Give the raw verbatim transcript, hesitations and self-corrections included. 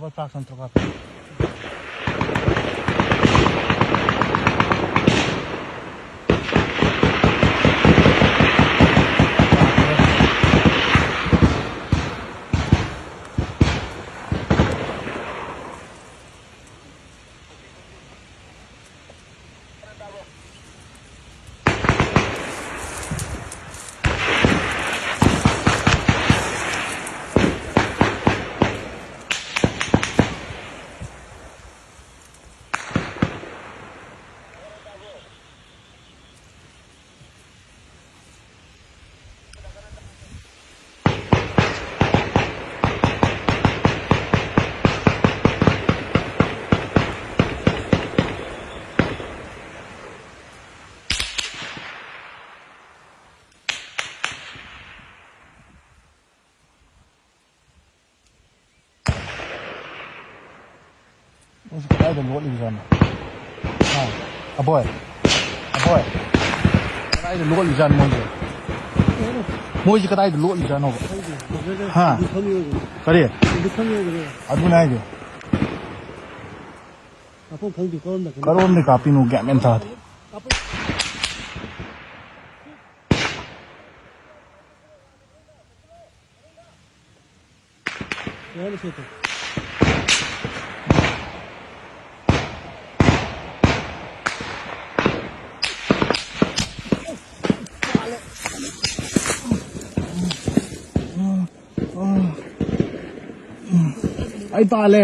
Double park control ka. ꯃꯣꯏꯁꯦ ꯀꯗꯥꯏꯗ ꯂꯣꯠꯂꯤꯕꯖꯥꯠꯅꯣ? ꯍꯥ? ꯑꯕꯣꯏ? ꯑꯕꯣꯏ? ꯀꯗꯥꯏꯗ ꯂꯣꯠꯂꯤꯖꯥꯠꯅꯣ ꯃꯣꯏꯁꯦ? ꯃꯣꯏꯁꯦ ꯀꯗꯥꯏꯗ ꯂꯣꯠꯂꯤꯖꯥꯠꯅꯣꯕ? ꯍꯥ? ꯀꯔꯤ? ꯑꯗꯨꯅꯦ ꯍꯥꯏꯁꯦ꯫ ꯀꯔꯣꯝꯗꯩ ꯀꯥꯞꯄꯤꯅꯣ? ꯒ꯭ꯌꯥꯟ ꯃꯦꯟ ꯇꯥꯗꯦ꯫ ꯑꯩ ꯄꯥꯜꯂꯦ꯫